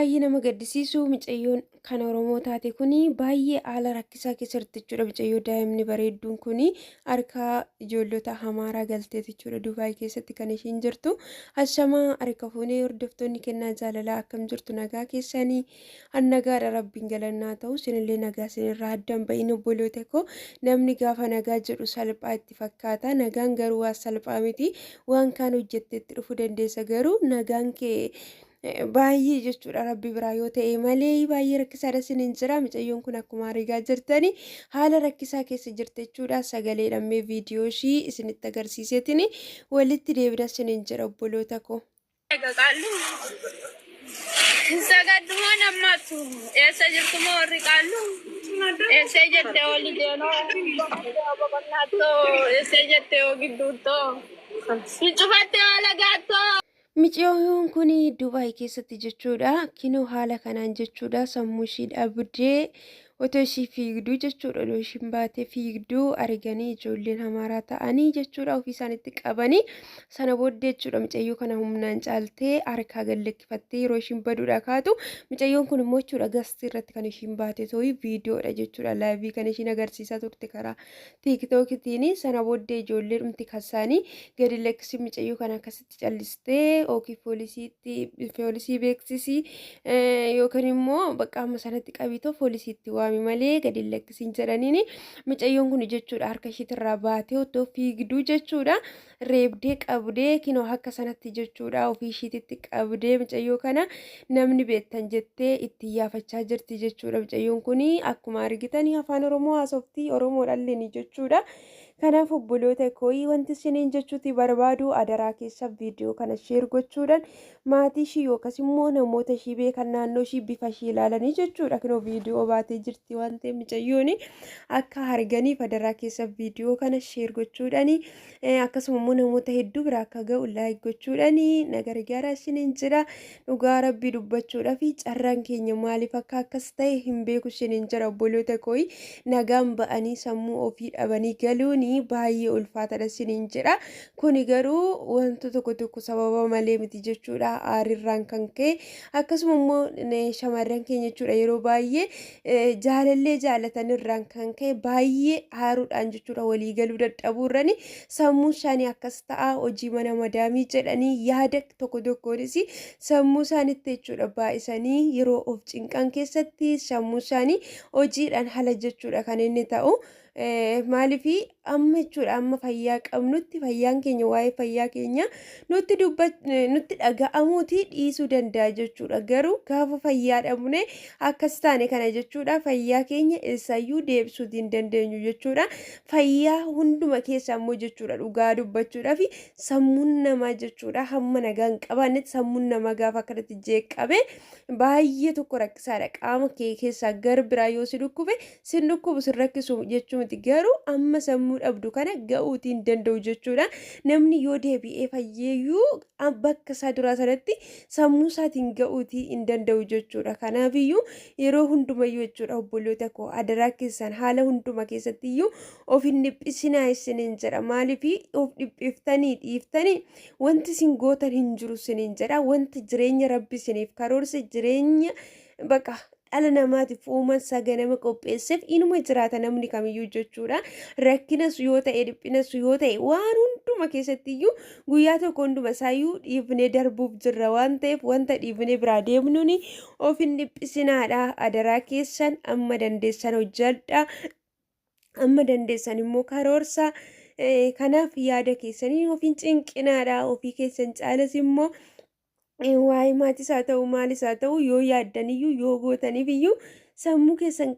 baay'ee nama gaddisiisu micayyoon kan Oromoo taate kuni baay'ee haala rakkisaa keessa jirti jechuudha. Micayyoo daa'imni bareedduun kuni harka ijoollota Amaaraa galteeti jechuudha. Dubaay keessatti kan ishiin jirtu. Ashamaa harka fuunee hordoftoonni kennaa jaalalaa akkam jirtu nagaa keessanii an nagaadha rabbiin galannaa ta'u isinillee nagaa isinirraa addaan ba'iin obboloota koo namni gaafa nagaa jedhu salphaa itti fakkaata nagaan garuu waan salphaa miti waan kaan hojjetteetti dhufuu dandeessa garuu nagaan kee baay'ee jechuudha rabbi biraa yoo ta'e malee baay'ee rakkisaadha isiniin jira micayyoon kun akkuma argaa jirtani haala rakkisaa keessa jirti jechuudha sagalee dhammee viidiyoo ishii isinitti agarsiiseetiin walitti deebina isiniin jira obboloota koo. Egaa qaallu hin sagaddu moo nammaattu eessa jirtu moo warri qaallu eessa jettee oli deenoo boqonnaattoo eessa jettee oo gidduuttoo hin cufattee oo lagaattoo. Miciyyoon kun Dubaay keessatti jechuudha. Kinoo haala kanaan jechuudha sammuu ishii dhabdee otoo ishii fiigduu jechuudha. Otoo ishiin baatee fiigduu arganii ijoolleen Amaaraa ta'anii jechuudha ofii isaanitti qabanii sana booddee jechuudha micayyoo kana humnaan caaltee harkaa gad lakkifattee yeroo ishiin baduudha kaatu micayyoon kun immoo jechuudha gastii irratti kan ishiin baate tooyi viidiyoodha jechuudha laayivii kan ishiin agarsiisaa turte karaa tiiktookitiin sana booddee ijoollee dhumti kasaanii gadi lakkisii micayyoo kana akkasitti callistee yookiin poolisiitti poolisii beeksisi yookiin immoo bakka amma sanatti qabiitoo poolisiitti waami malee gadi hin lakkisiin jedhaniini micayyoon kun jechuudha harka ishiitirraa baatee otoo fiigduu jechuudha reebdee qabdee kinoo akka sanatti jechuudha ofii ishiititti qabdee micayyoo kana namni beektan jettee itti iyyaafachaa jirti jechuudha micayyoon kun akkuma argitanii afaan oromoo haasoftii oromoo dhalli jechuudha. Kanaaf obboloota kooyi wanti isiniin jechuuti barbaadu adaraa keessa viidiyoo kana sheer gochuudhaan maatii ishii yookas immoo namoota ishii beekan naannoo ishii bifa ishii ilaalanii jechuudha. Kunoo viidiyoo baatee jirti waan ta'eef micayyoon akka arganiif adaraa keessa viidiyoo kana sheer gochuudhaan akkasuma immoo namoota hedduu bira akka ga'u laayik gochuudhaan na gargaara isiniin jira. Dhugaa rabbii dubbachuudhaaf carraan keenya maaliif akka akkas ta'e hin beeku isiniin jira obboloota kooyi. Nagaan ba'anii sammuu ofii dhabanii galuun baay'ee ulfaatadha isiniin jedha. Kuni garuu wanta tokko tokko sababa malee miti jechuudha. Aarirraan kan ka'e akkasuma immoo shamarran keenya jechuudha yeroo baay'ee jaalallee jaalatanirraan kan ka'e baay'ee aaruudhaan jechuudha walii galuu dadhabuurrani sammuu isaanii akkas ta'a hojii mana madaamii jedhanii yaada tokko tokkoonis sammuu isaanitti jechuudha baay'isanii yeroo of cinqan keessatti sammuu isaanii hojiidhaan hala jechuudha kan inni ta'u. Maaliif amma jechuudha amma fayyaa qabnutti fayyaan keenya waa'ee fayyaa keenya nutti dubba nutti dhaga'amuuti dhiisuu danda'a jechuudha. Garuu gaafa fayyaa dhabne akkas taane kana jechuudha fayyaa keenya eessayyuu deebisuuti hin dandeenyu jechuudha. Fayyaa hunduma keessa immoo jechuudha dhugaa dubbachuudhaaf sammuun namaa jechuudha hamma nagaa hin qabaannetti sammuun namaa gaafa akkanatti jeeqame baay'ee tokko rakkisaadha. Qaama kee keessaa gar biraa yoo si dhukkube sin dhukkubu sin rakkisu jechuu miti garuu amma sammuu dhabdu kana ga'uutii hin danda'u jechuudha. Namni yoo deebi'ee fayyeeyyuu bakka isaa duraa sanatti sammuu isaatiin ga'uutii hin danda'u jechuudha. Kanaafiyyuu yeroo hundumayyuu jechuudha obboloota koo adaraa keessan haala hunduma keessattiyyuu of hin dhiphisinaa isiniin jedha. Maaliif of dhiphiftanii dhiiftanii wanti isin gootan hin jiru isiniin jedha. Wanti jireenya rabbi isiniif karoorse jireenya baqa dhala namaatiif uuman isaa ganama qopheesseef inuma jiraata namni kamiyyuu jechuudha. Rakkinas yoo ta'e dhiphinas yoo ta'e waan hunduma keessattiyyuu guyyaa tokko hunduma isaayyuu dhiifnee darbuuf jirra waan ta'eef wanta dhiifnee biraa deemnuun of hin dhiphisinaadha. Adaraa keessan amma dandeessan hojjedha. Amma dandeessan immoo karoorsa. Kanaaf yaada keessanii of hin cinqinaadha. Ofii keessan caalas immoo waa'ee maatis haa ta'u maalis haa ta'u yoo yaaddaniyyuu yoo gootaniif iyyuu sammuu keessan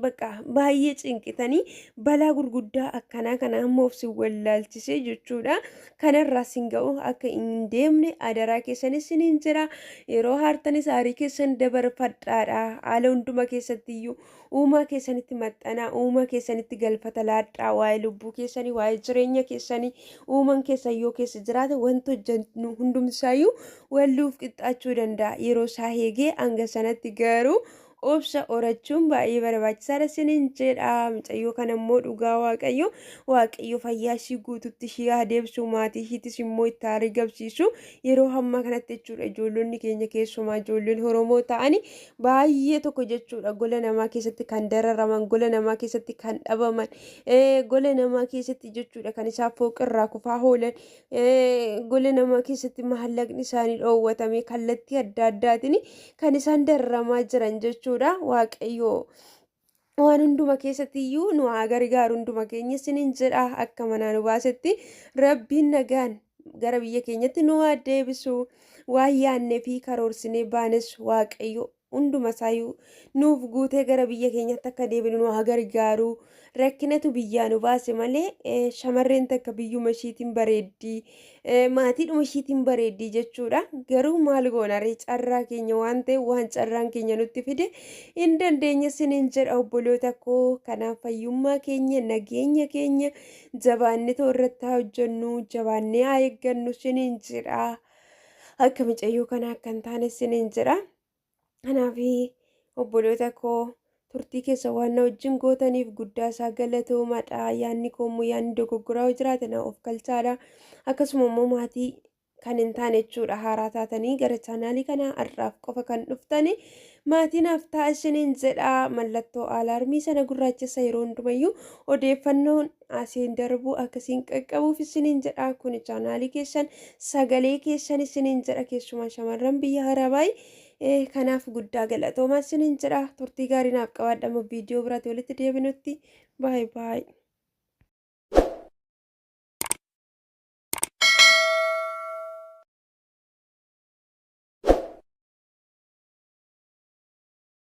bakka baay'ee cinqitanii balaa gurguddaa akkanaa kana amma of sin wallaalchisee jechuudha. Kanarraa sin ga'u akka hin deemne adaraa keessan isiniin jira. Yeroo haartanis aarii keessan dabarfadhaadha. Haala hunduma keessatti iyyuu Uumaa keessanitti maxxanaa, uumaa keessanitti galfata laadhaa, waa'ee lubbuu keessanii, waa'ee jireenya keessanii, uumaan keessan yoo keessa jiraate wanti hojjennu hundumsaayyuu walluuf qixxaachuu danda'a. Yeroo isaa eegee hanga sanatti garuu Obsa horachuun baay'ee barbaachisaadha isiniin jedha. Mucayyoo kana immoo dhugaa Waaqayyo Waaqayyo fayyaa ishii guututti ishii haa deebisu, maatii ishiitis immoo itti haa argamsiisu. Yeroo hammaa kanatti jechuudha ijoollonni keenya keessumaa ijoolleen Oromoo ta'ani baay'ee tokko jechuudha gola namaa keessatti kan dararaman, gola namaa keessatti kan dhabaman, gola namaa keessatti jechuudha kan isaan fooqirraa kufaa oolan, gola namaa keessatti maallaqni isaanii dhoowwatame kallattii adda addaatiin kan isaan dararamaa jiran jechuudha. Waaqayyo waan hunduma keessatti iyyuu nu haa gargaaru, hunduma keenya isiniin jedha. Akka manaa nu baasetti Rabbiin nagaan gara biyya keenyatti nu haa deebisu. Waan yaadnee fi karoorsinee baanes Waaqayyo hunduma isaayyuu nuuf guutee gara biyya keenyatti akka deebinu nu haa gargaaru. Rakkinatu biyyaa nu baase malee shamarreen takka biyyuma ishiitiin bareeddii, maatiidhuma ishiitiin bareeddii jechuudha. Garuu maal goona ree, carraa keenya waan ta'eef waan carraan keenya nutti fide hin dandeenya isiniin jedha obboloota koo. Kanaaf fayyummaa keenya, nageenya keenya jabaannee too irratti haa hojjennu, jabaannee haa eeggannu isiniin jedha. Akka mucayyoo kanaa akka hin taane isiniin jedha. Kanaaf obboloota koo, turtii keessa waan na wajjin gootaniif guddaa isaa galatoomadha. Yaanni koo immoo yaanni dogoggoraa yoo jiraate na of galchaadha. Akkasuma immoo maatii kan hin taane jechuudha, haaraa taatanii gara chaanaalii kanaa har'aaf qofa kan dhuftani maatii naaf ta'a isiniin jedha. Mallattoo alaarmii sana gurraachessa, yeroo hundumayyuu odeeffannoon asiin darbu akkasiin qaqqabuuf isiniin jedha. Kun chaanaalii keessan, sagalee keessan isiniin jedha, keessumaa shamarran biyya Arabaa. Kanaaf guddaa galatoomaa isiniin jedha. Turtii gaarii naaf qabaadha. Amma viidiyoo biraatti walitti deebinutti, baay'ee baay'ee.